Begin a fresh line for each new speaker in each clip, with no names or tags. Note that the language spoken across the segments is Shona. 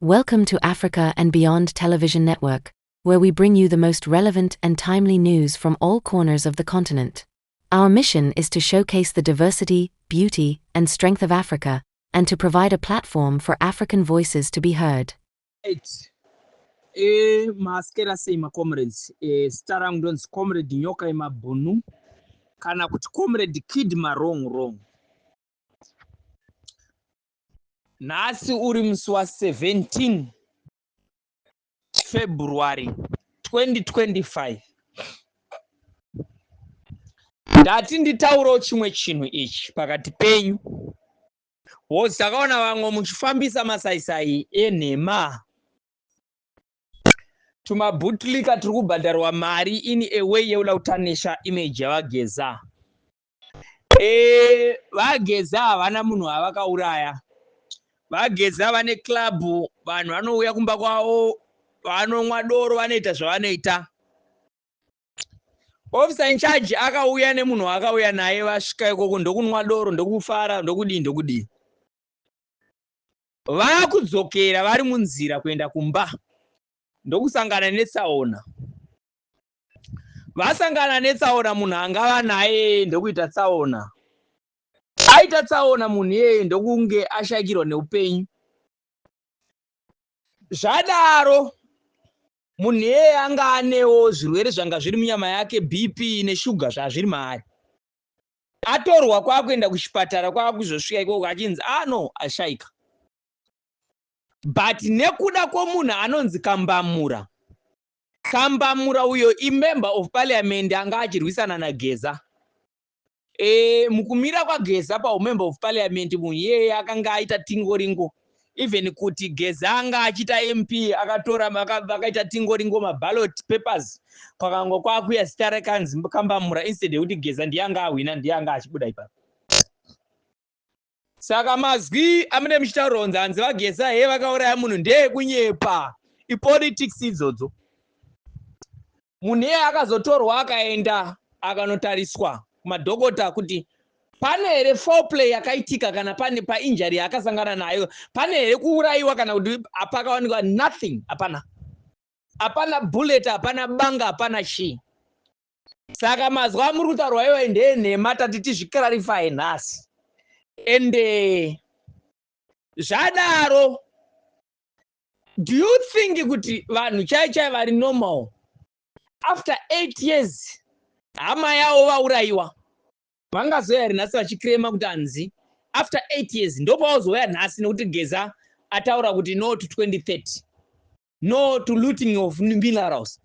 Welcome to Africa and Beyond Television Network, where we bring you the most relevant and timely news from all corners of the continent. Our mission is to showcase the diversity, beauty, and strength of Africa, and to provide a platform for African voices to be heard.
Right. E, maskera sei macomrades? E, zita rangu ndonzi Comrade Nyoka yemabhunu kana kuti Comrade Kid Marong Rong. Nhasi uri musi wa17 February 2025. Ndati nditaurewo chimwe chinhu ichi pakati penyu. Hozi takaona vamwe muchifambisa masaisai enhema. Tumabutlika tiri kubhadharwa mari in a way yekuda kutanisha image yaVaGeza. E, VaGeza havana munhu wavakauraya. VaGeza vane club, vanhu vanouya kumba kwavo, vanomwa doro, vanoita zvavanoita. Officer in charge akauya nemunhu waakauya naye, vasvika ikoko ndokunwa doro, ndokufara, ndokudii ndokudii. Vakudzokera vari munzira kuenda kumba ndokusangana netsaona. Vasangana netsaona, munhu angava naye ndokuita tsaona. Aita tsaona munhu iyeye ndokunge ashaikirwa neupenyu. Zvadaro munhu iyeye anga anewo zvirwere zvanga zviri munyama yake, BP neshuga zvazviri maari. Atorwa kwakuenda kuchipatara, kwakuzosvika ikoko achinzi ano ah, ashaika. But nekuda kwomunhu anonzi Kambamura, Kambamura uyo imember of parliament anga achirwisana naGeza. E, mukumira kwaGeza paumember of parliament, munhu iyeye akanga aita tingoringo, even kuti Geza anga achiita MP, akatora vakaita tingoringo maballot papers, kwakanga kwakuya zita rekanzi Kambamura instead yekuti Geza ndiye anga ahwina, ndiye anga achibuda ipapo. Saka mazwi amune muchitauronza hanzi vaGeza he vakauraya munhu ndeekunyepa, ipolitics idzodzo. Munhu iye akazotorwa akaenda akanotariswa kumadhokota kuti pane here foul play yakaitika kana pane painjury yaakasangana nayo, pane here kuurayiwa kana kuti pakawanikwa nothing, hapana, hapana bullet, hapana banga, hapana chii. Saka mazwi amuri kutaurwa iwayo ndeenhema, tati tizviclarify nhasi. Ende zvadaro, do you think kuti vanhu chai chai vari normal after 8 years hama yavo vaurayiwa vangazoya here nhasi vachiclaima kuti hanzi after 8 years ndopavazouya nhasi nekuti Geza ataura kuti no to 2030, no to looting of minerals,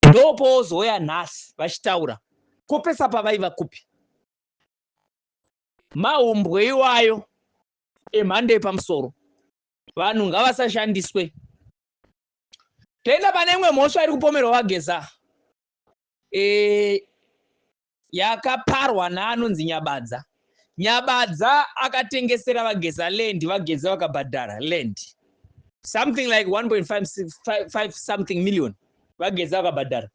ndopavozouya nhasi vachitaura kopesa pavaiva kupi? Mahumbwe iwayo emhando yepamusoro, vanhu ngavasashandiswe. Toenda pane imwe mhosva iri kupomerwa vaGeza, e, yakaparwa naanonzi Nyabadza. Nyabadza akatengesera vaGeza land, vaGeza vakabhadhara land something like 1.5 something million. VaGeza vakabhadhara,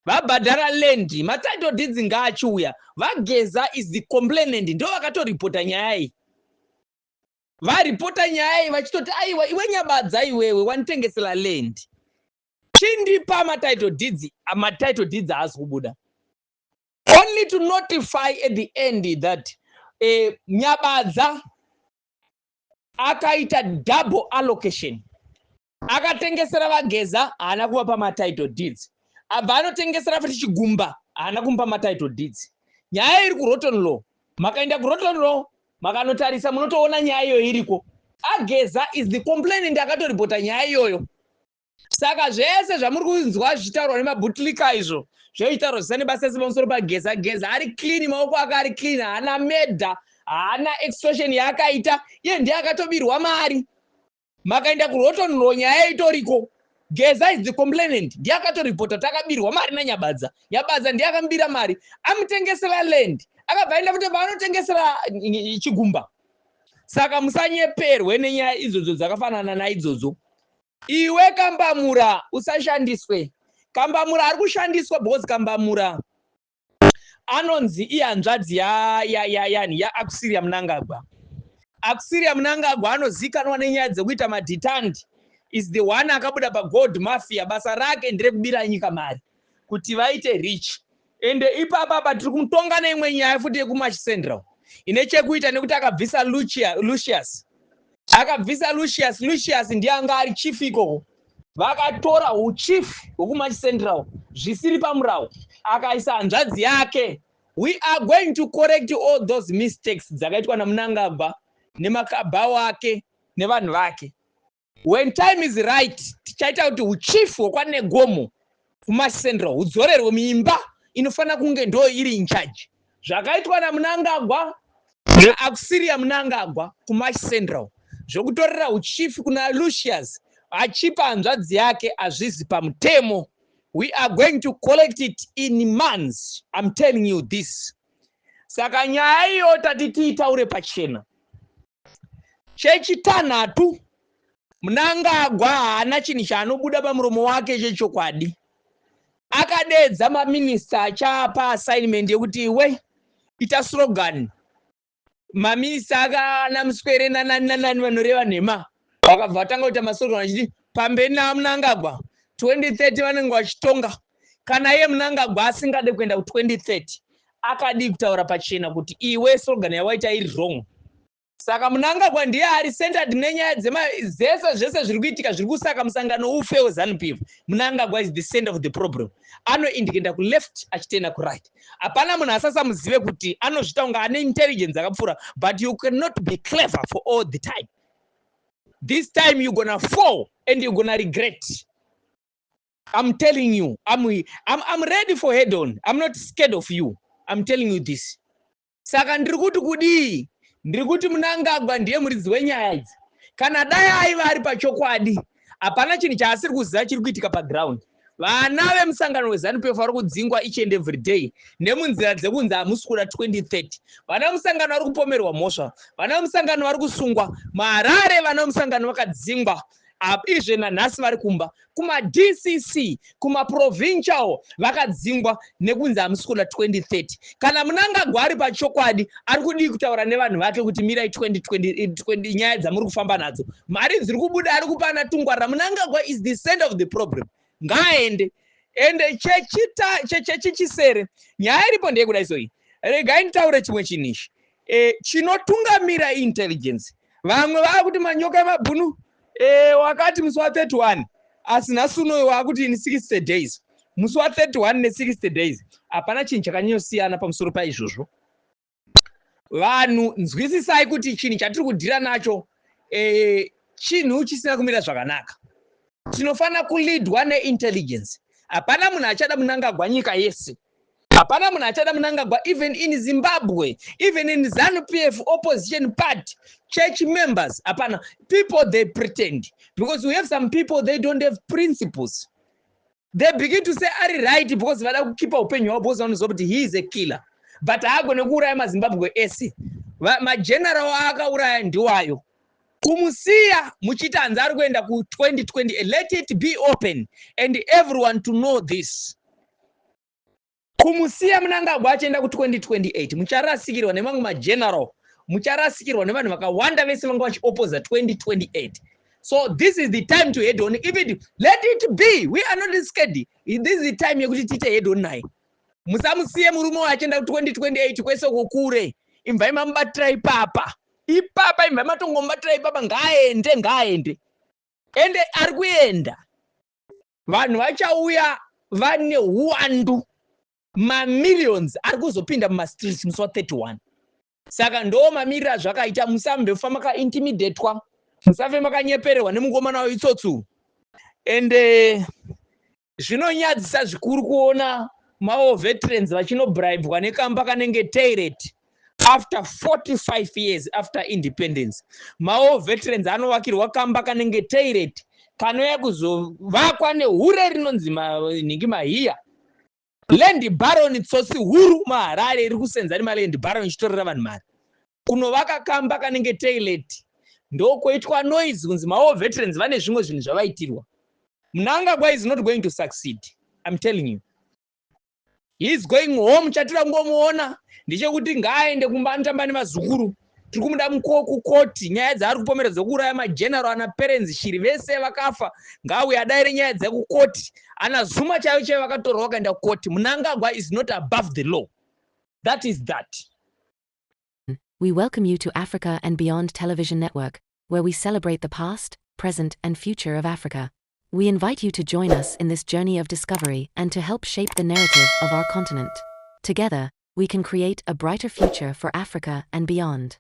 vabhadhara land, matitle deeds ngaachiuya. VaGeza is the complainant, ndo vakatoripota nyaya iyi. Varipota nyaya iyi vachitoti aiwa, iwe Nyabadza, iwewe wanditengesera land, chindipa matitle deeds. Matitle deeds haasi kubuda, only to notify at the end that Nyabadza akaita double allocation. Akatengesera vaGeza, haana kuvapa matitle deeds. Abva anotengesera futi Chigumba, haana kumupa matitle deeds. Nyaya iri kuRotten Row. Makaenda kuRotten Row makanotarisa, munotoona nyaya iyoyo iriko. Ageza is the complainant, akatoripota nyaya iyoyo. Saka zvese zvamuri kunzwa zvichitaurwa nemabutlika izvo zvoitaurwa zvisa nebasa ese pamusoro paGeza. Geza ari clean, maoko ake ari clean, haana murder, haana extortion yaakaita. Iye ndiye akatobirwa mari. Makaenda kuRotten Row nyaya itoriko. Geza is the complainant, ndiye akatoripota takabirwa mari naNyabadza. Nyabadza ndiye akamubira mari, amutengesera land, akabva aenda futi paanotengesera Chigumba. Saka musanyeperwe nenyaya idzodzo dzakafanana naidzodzo. Iwe Kambamura, usashandiswe. Kambamura ari kushandiswa because Kambamura anonzi ihanzvadzi yani yaAuxilia Mnangagwa. Auxilia Mnangagwa anozivikanwa nenyaya dzekuita madhitandi. is the one akabuda pagold mafia. Basa rake nderekubira nyika mari kuti vaite rich. Ende ipapa pa tiri kumutonga neimwe nyaya futi yekuMash Central ine chekuita nekuti akabvisa Lucius, akabvisa Lucius. Lucius ndiye anga ari chief ikoko. Vakatora uchief hwekuMash Central zvisiri pamurawo, akaisa hanzvadzi yake. We are going to correct all those mistakes dzakaitwa naMunangagwa nemakabha wake nevanhu vake. When time is right, tichaita kuti uchief hwekwaNegomo kuMash Central hudzorerwe muimba inofanira kunge ndo iri in charge. Zvakaitwa naMunangagwa naAuxilia Munangagwa kuMash Central zvokutorera uchief kuna Lucius achipa hanzvadzi yake hazvizi pamutemo. We are going to collect it in months, I'm telling you this. Saka nyaya iyo tati tiitaure pachena. Chechitanhatu, Munangagwa haana chinhu chaanobuda pamuromo wake chechokwadi. Akadedza maminista achaapa assignment yekuti, "Iwe, ita slogan." Maminista akana muswere nanani nanani vanoreva nhema vakabva vatanga kuita maslogan achiti, "Pamberi naMunangagwa, 2030 vanenge vachitonga." Kana iye Munangagwa asingade kuenda ku2030, akadii kutaura pachena kuti, "Iwe, slogan yawaita iri wrong"? Saka Munangagwa ndiye ari centered nenyaya dzese, zvese zviri kuitika zviri kusaka musangano ufe weZANU PF. Munangagwa is the center of the problem. Anoindikenda kuleft achitenda kuright. Hapana munhu asasamuzive kuti anozvita kunge ane intelligence akapfuura, but you cannot be clever for all the time. This time you gonna fall and you gonna regret, I'm telling you. I'm ready for head on. I'm not scared of you, I'm telling you this. Saka ndiri kuti kudii? Ndiri kuti Munangagwa ndiye muridzi wenyaya idzi. Kana dai aiva ari pachokwadi, hapana chinhu chaasiri kuziva chiri kuitika paground. Vana vemusangano weZANU PF vari kudzingwa each and every day nemunzira dzekunzi hamusi kuda 2030. Vana vemusangano vari kupomerwa mhosva, vana vemusangano vari kusungwa muHarare, vana vemusangano vakadzingwa izve nanhasi vari kumba kumaDCC, kumaprovincial vakadzingwa nekunzi hamusi kuda 2030. Kana Munangagwa ari pachokwadi, ari kudii kutaura nevanhu vake kuti mirai 2020, nyaya dzamuri kufamba nadzo, mari dziri kubuda ari kupana tungwarira? Munangagwa is the center of the problem, ngaaende. Ende chechisere, nyaya iripo ndeyekudai. Soi regai nditaure chimwe chinhu ichi. Chinotungamira intelligence. Vamwe vaakuti manyoka emabhunu wakati musi wa31, asi nhasi unoyo waakuti in 60 days. Musi wa31 ne60 days hapana chinhu chakanyanyosiyana pamusoro paizvozvo. Vanhu, nzwisisai kuti chinhu chatiri kudhira nacho chinhu chisina kumira zvakanaka. Tinofanira kuleadwa neintelligence. Hapana munhu achada Munangagwa nyika yese, hapana munhu achada Munangagwa, even in Zimbabwe, even in ZANU PF, opposition party, church members, hapana. People, they pretend because we have some people, they don't have principles. They begin to say ari right because vada kukipa upenyu hwavo, because vanoziva kuti he is a killer, but haagone kuuraya maZimbabwe ese. Mageneral aakauraya ndiwayo. Kumusiya muchiita hanzi ari kuenda ku2020, let it be open and everyone to know this: kumusiya Munangagwa achienda ku2028, mucharasikirwa nemamwe mageneral, mucharasikirwa nevanhu vakawanda vese vanga vachioposa 2028. So this is the time to head on. If it, let it be, we are not scared. This is the time yekuti tiite head on naye. Musamusiye murume wacho achienda ku2028 kwese kukure. Imvai mamubatira ipapa ipapa, imvai matongomubatira ipapa. Ngaaende, ngaaende. Ende ari kuenda, vanhu vachauya vane uwandu, mamillions ari kuzopinda mumastreets musi wa31. Saka ndo mamiriro azvakaita. Musambofa makaintimidatwa, musafe makanyepererwa nemukomana waitsotsu. Ende zvinonyadzisa zvikuru kuona mawar veterans vachinobribwa nekamba kanenge toilet. After 45 years after independence, mawar veterans anovakirwa kamba kanenge toilet kanouya kuzovakwa nehure rinonzi nhingi Mahiya, land baron, tsotsi huru muHarare iri kusenza nemaland baron ichitorera vanhu mari. Kunovaka kamba kanenge toilet, ndokoitwa noise kunzi mawar veterans vane zvimwe zvinhu zvavaitirwa. Mnangagwa is not going to succeed, I'm telling you. He is going home. Chatira kungomuona ndechekuti ngaaende kumba anotamba nemazukuru. Tiri kumuda kukoti. Nyaya dzaari kupomera dzekuuraya mageneral, ana Perrance Shiri, vese vakafa, ngauye adaire nyaya dzekukoti. Ana Zuma chaivo chaivo vakatorwa vakaenda kukoti. Mnangagwa is not above the law. That is that.
We welcome you to Africa and Beyond Television Network, where we celebrate the past, present, and future of Africa. We invite you to join us in this journey of discovery and to help shape the narrative of our continent. Together, we can create a brighter future for Africa and beyond.